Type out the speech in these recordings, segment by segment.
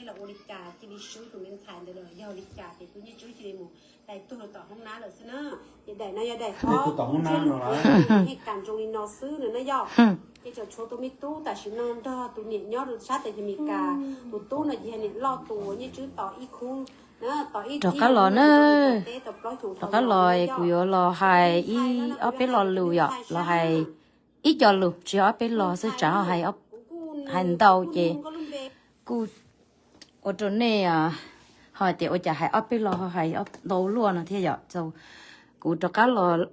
Los ua li cas cia li swb tus me ntxhais ntawd lawm, yog li cas ces tus Nyiaj Tswb cia li mus dai tuag rau tom hoob nab lawm xwb na. Ces daim no yog daim ob, tus Nyiaj Tswb los ua cas nws yeej kam zoo li no xwb no na yog. Ces tseem tshuav tus me tub tam sim no nrog tus niam nyob rau sab teb chaws Amelikas. Tus tub no ces yog niam loj tus uas Nyiaj Tswb tos ib khub, tos ib, rov qab los na, teb tau plaub xyoos rov qab los. Kuv yuav los hais ib ob peb lo lus yom, los hais ib co lus, tsis yog ob peb lo xwb, tsam ho hais ntau ces kuj ua rau nej ho hais tias ua cas hais ob peb lo ho hais ntau luaj no thiab yom. Kuv rov qab los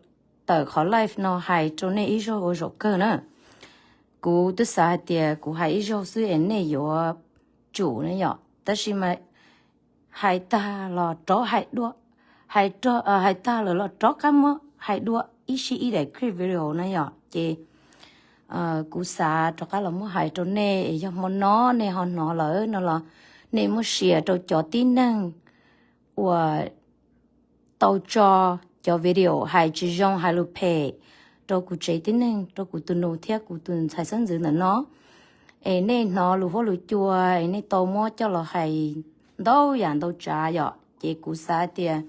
tawm qhov live no hais rau nej ib zaug ua zaum kawg na. Kuv twb xav hais tias kuv hais ib zaug xwb es nej yuav tsum na yom, tab sis mas hais tag los rov hais dua, hais tag lawm los rov qab muab hais dua ib sij ib daim clip video na yom. Ces kuv xav rov qab los muab hais rau nej es yog hmo no nej ho hnov lawm no los nej muab share rau cov tib neeg uas tau tso cov video hais tsis zoo hais lus phem rau kuv tsev tib neeg, rau kuv tus nus thiab kuv tus ntxhais xeeb ntxwv ntawm no. Es nej hnov lus huab lus cua es nej tau muab coj los hais ntau yam ntau tsav yom, ces kuv xav tias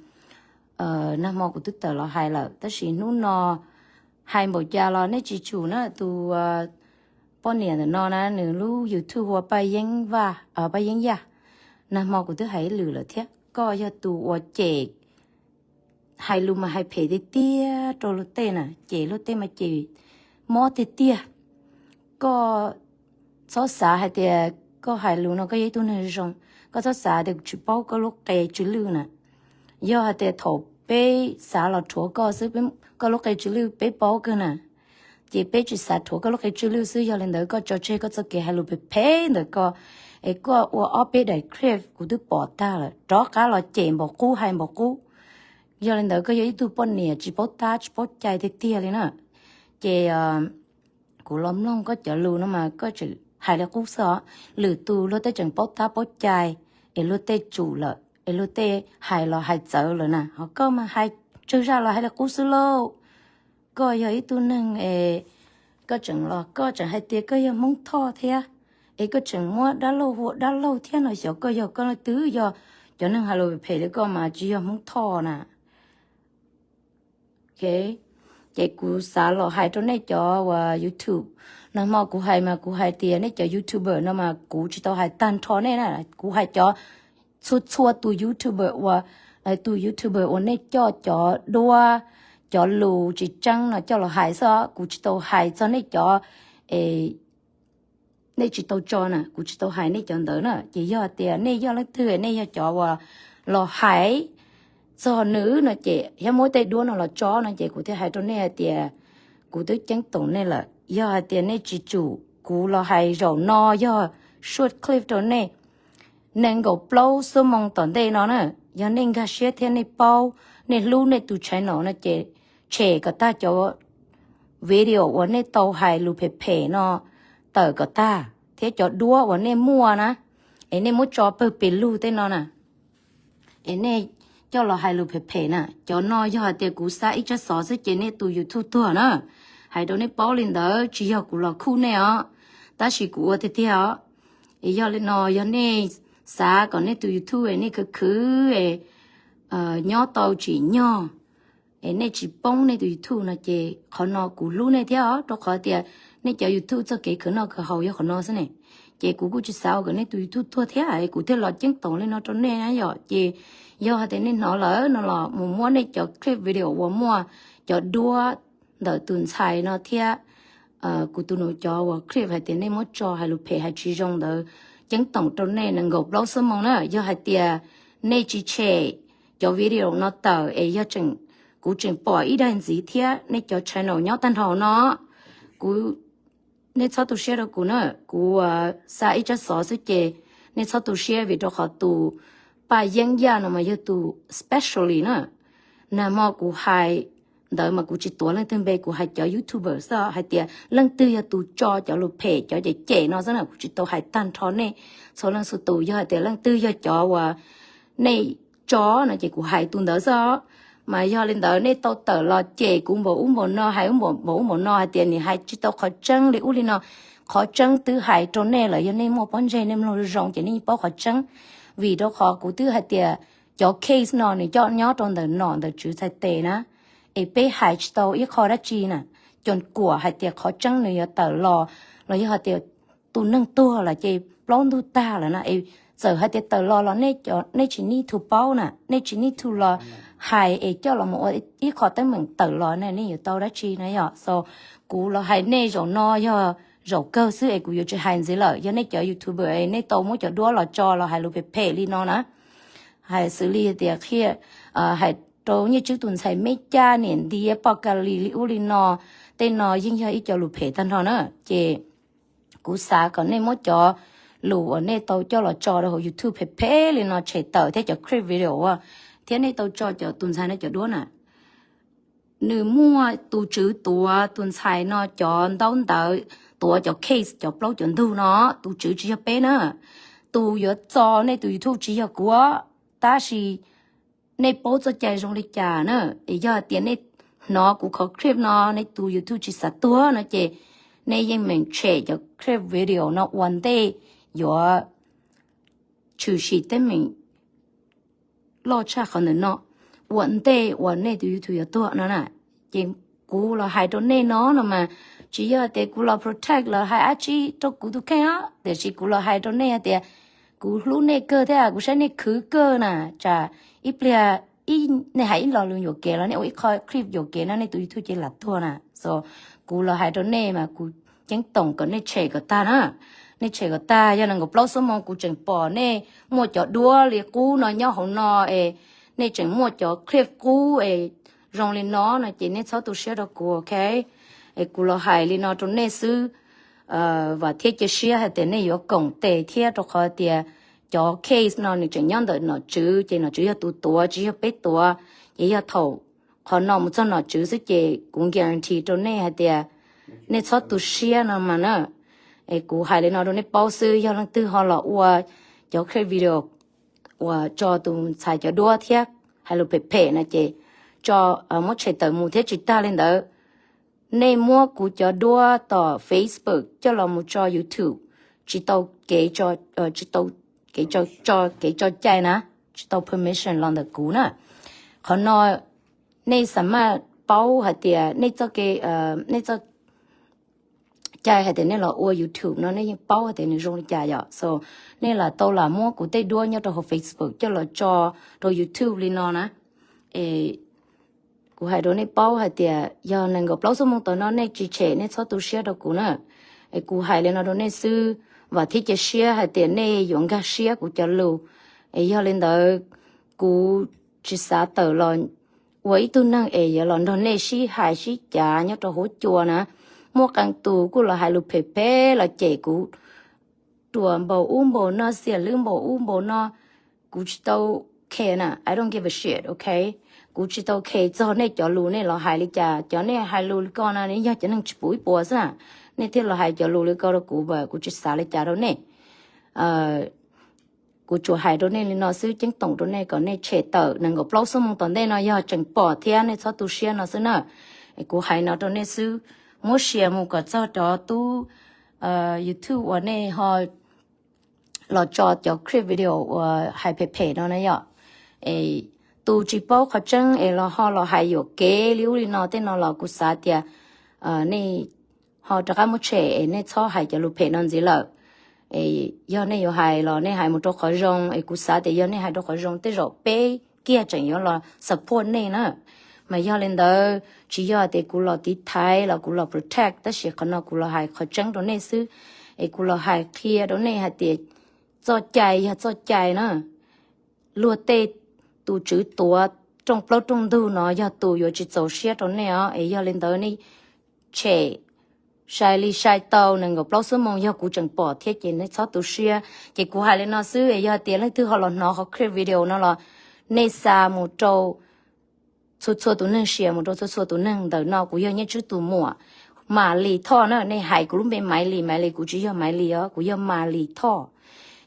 nag hmo kuv twb tawm los hais lawm, tab sis hnub no hais npaum cas los nej tsis tsum na. Tus poj niam ntawm no na, nws lub YouTube hu ua Paj Yeeb Vaj, Paj Yeeb Yaj. Nag hmo kuv twb hais ib lwm lawm thiab, koj yog tus uas cem, hais lus mas hais phem tiag tiag rau luag tej na, cem luag tej mas cem mob tiag tiag. Koj txhob xav hais tias koj hais lus no koj yog ib tug neeg zoo, koj txhob xav tias kuv tsis paub koj lub qe tsw lwj na. Yog hais tias thaum peb xav los rhuav koj xwb, koj lub qe tsw lwj peb paub kawg na. Ces peb tsis xav rhuav koj lub qe tsw lwj xwb, yog li ntawd koj tso tseg koj txoj kev hais lus phem phem ntawm koj, es koj ua ob peb daim clip kuv twb pom tag lawm, rov qab los cem npaum qub hais npaum qub. Yog li ntawd koj yog ib tug poj niam tsis paub tab tsis paub cai tiag tiag li na. Ces kuv los mloog koj cov lus no mas koj tseem hais li qub xwb os. Lwm tus luag tej tseem paub tab paub cai, es luag tej tsum lawm, es luag tej hais los hais txawv lawm na, ho koj mas hais tsawg zaj los hais li qub xwb lauj. Koj yog ib tug neeg es koj tseem los koj tseem hais tias koj yog Hmoob Thoj thiab, es koj tseem muab dab laug hu ua dab laug thiab no, xyov koj yog koj leej twg, yog cov neeg hais lus phem li koj mas tsis yog Hmoob Thoj na. Ces kuv xav los hais rau nej cov uas YouTube, nag hmo kuv hais mas kuv hais tias nej cov YouTuber no mas kuv tsis tau hais tag nrho nej na, kuv hais cov txhua txhua tus YouTuber uas, tus YouTuber uas nej coj cov duab, cov lus tsis tseeb no coj los hais xwb, kuv tsis tau hais txog nej cov nej tsis tau tso na, kuv tsis tau hais nej cov ntawd na. Ces yog tias nej yog leej twg, nej yog cov uas los hais txog nws no ces thiab muab tej duab no los tso no ces kuv thiaj hais rau nej hais tias kuv twb ceeb toom nej lawm. Yog hais tias nej tsis tsum, kuv los hais zaum no yog short clip rau nej nees nkaum plaub xuab moos tom ntej no na. Yog nej nkag siab thiab nej paub, nej hlub nej tus channel no ces tshem kom tag cov video uas nej tau hais lus phem phem no tawm kom tag, thiab cov duab uas nej muaj na, es nej muab tso pawg pes lug tej no na, es nej coj los hais lus phem phem na. Cov no yog hais tias kuv xa ib tsab xov xwb ces nej tus YouTube tuag na. Hais rau nej paub li ntawd, tsis yog kuv los khuj nej os, tab sis kuv ua tiag tiag os. Es yog li no, yog nej xav kom nej tus YouTube es nej khwv khwv es nyob tau tsim nyog, es nej tsis poob nej tus YouTube no ces qhov no kuv hlub nej thiab os, rau qhov tias nej cov YouTube txoj kev khwv noj khwv haus yog qhov no xwb ne. Ces kuv kuj tsis xav ua kom nej tus YouTube tuag thiab, es kuv thiaj los ceeb toom li no rau nej na yom. Ces yog hais tias nej hnov lawm no los mus muab nej cov clip video uas muaj cov duab ntawm tus ntxhais no thiab kuv tus nus cov uas clip hais tias nej muab tso hais lus phem hais tsis zoo ntawd ceeb toom rau nej nees nkaum plaub xuab moos na. Yog hais tias nej tsis tshem cov video no tawm es yog tseem, kuv tseem pom ib daim ntxiv thiab nej cov channel nyob tag nrho no, kuv, nej txhob tu siab rau kuv na. Kuv xa ib tsab xov xwb ces nej txhob tu siab vim rau qhov tus Paj Yeeb Yaj no mas yog tus specially na. Nag hmo kuv hais ntawd mas kuv tsis tuav leej twg npe, kuv hais cov YouTuber xwb hais tias leej twg yog tus tso cov lus phem cov cem cem no xwb na, kuv tsis tau hais tag nrho nej txhua leej txhua tus. Yog hais tias leej twg yog cov uas nej tso no ces kuv hais tus ntawd xwb. Mas yog li ntawd nej tau tawm los cem kuv npaum ub npaum no, hais npaum ub npaum no hais tias nws hais tsis tau qhov tseeb li ub li no, qhov tseeb twb hais rau nej lawm, yog nej muaj pob ntseg nej mloog zoo ces nej paub qhov tseeb. Vim rau qhov kuv twb hais tias cov case no nws coj nyob rau ntawm nom ntawm tswv txhais tes na, es peb hais tsis tau ib qho dab tsi na, cov kuam hais tias qhov tseeb nws yuav tawm los, los yog hais tias tus neeg tuag lawm ces plaub ntug tag lawm na, es txawm hais tias tawm los los nej tsis need to paub na, nej tsis need to los hais es coj los mus ua ib qho teeb meem tawm los na, nej yuav tau dab tsi na yom. So kuv los hais nej zaum no yog zaum kawg xwb es kuv yuav tsis hais ntxiv lawm. Yog nej cov YouTuber es nej tau muab cov duab los tso los hais lus phem phem li no na, hais xws li tias qhia, hais rau Nyiaj Tswb tus ntxhais me cab niam ntiav poj ka lis li ub li no, tej no yeej yog ib co lus phem tag nrho na. Ces kuv xav kom nej muab cov lus uas nej tau coj los tso rau hauv YouTube phem phem li no tshem tawm thiab cov clip video uas, thiab nej tau tso cov tus ntxhais no cov duab na. Nws muaj tus tswv tuav tus ntxhais no cov ntaub ntawv, tuav cov case cov plaub cov ntug no, tus tswv tsis yog peb na. Tus yuav txo nej tus YouTube tsis yog kuv, tab sis nej paub txoj cai zoo li cas na. Es yog tias nej hnov kuv qhov clip no nej tus YouTube tsis xav tuag no ces nej yeej meem tshem cov clip video no ua ntej yuav tshwm sim teeb meem loj tshaj qhov ntawm no, ua ntej uas nej tus YouTube yuav tuag no na. Ces kuv los hais rau nej no no mas, tsis yog tias kuv los protect los hais dab tsi rau kuv tus kheej os, tiam sis kuv los hais rau nej hais tias kuv hlub nej kawg thiab kuv saib nej khwv kawg na. Tsam ib pliag nej hais ib lo lus yuam kev los nej ua ib qho clip yuam kev no nej tus YouTube ces lam tuag na. So kuv los hais rau nej mas kuv ceeb toom kom nej tshem kom tag na. Nej tshem kom tag, yog nees nkaum plaub xuab moos kuv tseem pom nej muaj cov duab li qub no nyob hauv no es nej tseem muaj cov clip qub es zoo li no no ces nej txhob tu siab rau kuv, ok? Es kuv los hais li no rau nej xwb. Vam thiab cia siab hais tias nej yuav koom tes thiab, rau qhov tias cov case no nws tseem nyob ntawm nom tswv ces nom tswv yog tus tuav tsis yog peb tuav. Ces yog thaum qhov no mus txog nom tswv xwb ces kuv guarantee rau nej hais tias nej txhob tu siab no mas na. Es kuv hais li no rau nej paub xwb, yog leej twg ho los ua cov clip video uas tso tus ntxhais cov duab thiab hais lus phem phem no ces tso, muab tshem tawm mus thiab. Tsis tag li ntawd, nej muab kuv cov duab tom Facebook coj los mus tso YouTube, tsis tau kev tso, tsis tau kev tso, kev tso cai na, tsis tau permission los ntawm kuv na. Qhov no nej xav maj paub hais tias nej txoj kev, nej txoj cai hais tias nej los ua YouTube no nej yeej paub hais tias nws zoo li cas yom. So nej lam tau lam muab kuv tej duab nyob rau hauv Facebook coj los tso rau YouTube li no na. Es kuv hais rau nej paub hais tias yog nees nkaum plaub xuab moos tom no nej tsis tshem nej txhob tu siab rau kuv na. Es kuv hais li no rau nej xwb, vam thiab cia siab hais tias nej yuav nkag siab kuv cov lus. Es yog li ntawd, kuv tsis xav tawm los ua ib tug neeg es yuav los nrog nej sib hais sib cav nyob rau huab cua na. Muaj qee tus kuj los hais lus phem phem los cem kuv, ruam npaum ub npaum no, xiam lwb npaum ub npaum no, kuv tsis tau care na, I don't give a shit, ok? Kuv tsis tau care txog nej cov lus nej los hais li cas, cov nej hais lus li ko no nej yog cov neeg tsis pum ib puas xwb na, nej thiaj los hais cov lus li ko rau kuv, kuv tsis xav li cas rau nej. Kuv tsuas hais rau nej li no xwb, ceeb toom rau nej kom nej tshem tawm nees nkaum plaub xuab moos tom ntej no yog tseem pom thiab nej txhob tu siab no xwb na. Kuv hais no rau nej xwb, muab share mus kom txog cov tub YouTube uas nej ho los tso cov clip video uas hais phem phem no na yom. Es tus tsis paub qhov tseeb es los ho los hais yuam kev li ub li no tej no los kuv xav tias nej ho rov qab muab tshem es nej txhob hais cov lus phem no ntxiv lawm. Es yog nej yuav hais los nej hais mus rau qhov zoo, es kuv xav tias yog nej hais rau qhov zoo tej zaum peb kiag tseem yuav los support nej na. Mas yog li ntawd tsis yog tias kuv los tiv thaiv los kuv los protect, tab sis qhov no kuv los hais qhov tseeb rau nej xwb. Es kuv los hais qhia rau nej hais tias txoj cai yog txoj cai na. Luag tej tus tswv tuav rooj plaub rooj ntug no yog tus yuav tsis txaus siab rau nej os. Es yog li ntawd nej tshem sai li sai tau nees nkaum plaub xuab moos, yog kuv tseem pom thiab ces nej txhob tu siab. Ces kuv hais li no xwb, es yog tias leej twg ho los hnov qhov clip video no los nej xa mus rau txhua txhua tus neeg, share mus rau txhua txhua tus neeg. Ntawm no kuv yog Nyiaj Tswb tus muam, Mas Lis Thoj na. Nej hais kuv lub npe Maiv Lis, Maiv Lis, kuv tsis yog Maiv Lis os, kuv yog Mas Lis Thoj.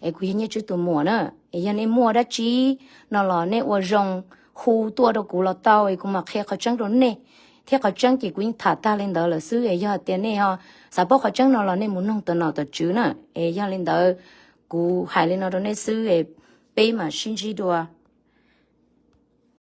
Es kuv yog Nyiaj Tswb tus muam na. Es yog nej muaj dab tsi no los nej ua zoo hu tuaj rau kuv los tau, es kuv mam qhia qhov tseeb rau nej. Thiab qhov tseeb ces kuv yeej tham tag li ntawd lawm xwb es yog tias nej ho xav paub qhov tseeb no los nej mus noog tom nom tom tswv na. Es yog li ntawd, kuv hais li no rau nej xwb es peb mam sib ntsib dua.